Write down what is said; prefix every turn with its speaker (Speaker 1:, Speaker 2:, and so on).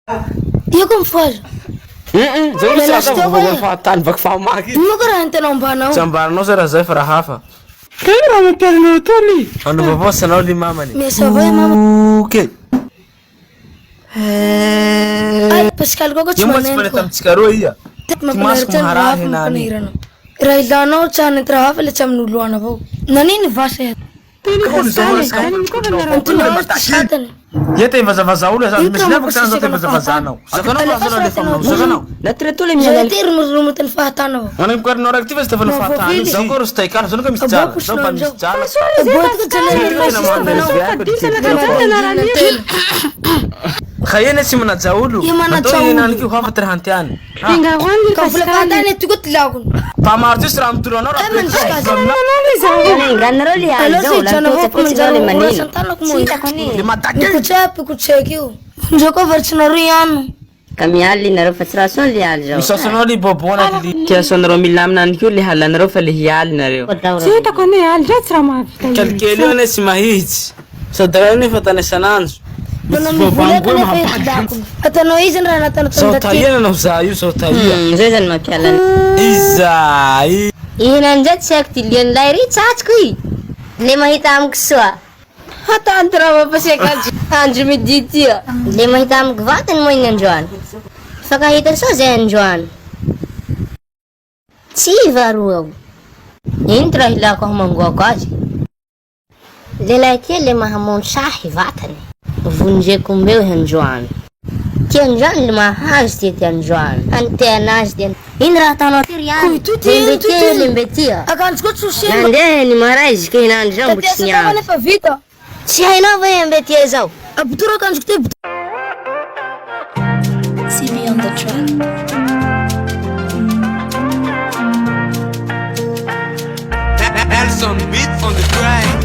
Speaker 1: Io ko mifohaza.
Speaker 2: Hum zay
Speaker 1: Miala
Speaker 2: tsy
Speaker 1: teo
Speaker 2: atao
Speaker 1: e.
Speaker 2: fahatany vaky famaky.
Speaker 1: Ino koa raha ny tena ombanao?
Speaker 2: Tsy ambaranao zay raha zay fa raha hafa.
Speaker 3: Ka ino raha mampiarinao atao ly?
Speaker 2: Andro vaovao sy anao ly mamany.
Speaker 1: Miasa avao i mama.
Speaker 2: Ok.
Speaker 1: Ay, Pascal koa koa tsy
Speaker 2: Io moa tsy
Speaker 1: maneno
Speaker 2: maneta
Speaker 1: koa.
Speaker 2: amintsika roa ia.
Speaker 1: Ty
Speaker 2: Ty masoko
Speaker 1: mampalahelo tsy
Speaker 2: maharaha
Speaker 1: hafa
Speaker 2: henany.
Speaker 1: mampanahirana. Raha ilanao tsy hanenty raha hafa le tsy amin'olo any avao. Nanino vasa e?
Speaker 2: Ia te hivazavaza olo aza misy levako zany zao te hivazavazanao. Zakanao fa azonao alefa aminao. Zakanao.
Speaker 1: Romoromotiny fahatana avao.
Speaker 2: Manao mikarinao raiky ty fa tsy tafana fahatany. Zao koa ro sy taikana zao ka misy jala. Zao mba misy jala. Ka eny tsy manaja olo.
Speaker 1: Ia manaja
Speaker 2: Atao
Speaker 1: olo.
Speaker 2: henany ko hafa ty raha antiany.
Speaker 1: Ka vola fahatany ty koa ty lagony.
Speaker 2: Fa maro ty sy raha mitoro anao raha
Speaker 1: Ay, mandrisika azy.
Speaker 4: Nenganareo le
Speaker 1: Aleo
Speaker 4: aly zao,
Speaker 1: sy hijanona avao fa
Speaker 4: lany
Speaker 1: manjary
Speaker 4: le maneno.
Speaker 1: horasan-tanako moa.
Speaker 4: Tsy hitako anie.
Speaker 2: Le madake.
Speaker 1: Mikotseha pikotseky io. Ndreo koa varitsinareo ihany.
Speaker 4: Ka mialy nareo fa tsy raha soa le aly zao.
Speaker 2: Misaotra anao ly bobona ly.
Speaker 5: Ty asanareo milamina any koa le halanareo fa le hialy nareo.
Speaker 3: Tsy hitako anie aly ndray tsy raha mahavita ino.
Speaker 2: Kelikely io anie tsy mahitsy. Sady raha io nefa tany isan'andro.
Speaker 1: Manao
Speaker 2: Misy
Speaker 1: mivola
Speaker 2: voabango
Speaker 1: kanefa
Speaker 2: mampady.
Speaker 1: io lagony. Atanao izy ny raha nataonao
Speaker 2: Zao
Speaker 1: tamin'ny
Speaker 2: tahia nanao za io zao tahia.
Speaker 4: Zay zany mampiala ny.
Speaker 2: Iza i.
Speaker 4: Ihina ndray tsy haiko ty lian'ilay ry tsatsiko i. Le mahita amiko soa. Hatanty raha mampasiaka andro andro midi ty a. Le mahita amiko vatany moa iny androany. Mifankahita soa zay androany. Tsy varoa aho. Ino ty raha ilako hamangoako azy. Lehilahy ty le mahamono sahy vatany. Vonjeko ombeo i androany. Ty androany le mahazo ty ty androany. Anteana azy ty. Ino raha ataonao ty ry
Speaker 1: Koy
Speaker 4: any?
Speaker 1: to ty
Speaker 4: Le
Speaker 1: ino
Speaker 4: mbe
Speaker 1: to
Speaker 4: ty
Speaker 1: ty.
Speaker 4: le mbe ty a.
Speaker 1: Akanjo koa tsy ho simba.
Speaker 4: Nandeha ny maray izy ka hinandro zao mbo
Speaker 1: Taty
Speaker 4: tsy
Speaker 1: asa tava
Speaker 4: niavy.
Speaker 1: nefa vita.
Speaker 4: Tsy hainao va hoe mbe ty zao?
Speaker 1: Ampitoro akanjoko ty.
Speaker 6: CB on the track.
Speaker 7: Nelson beat on the track.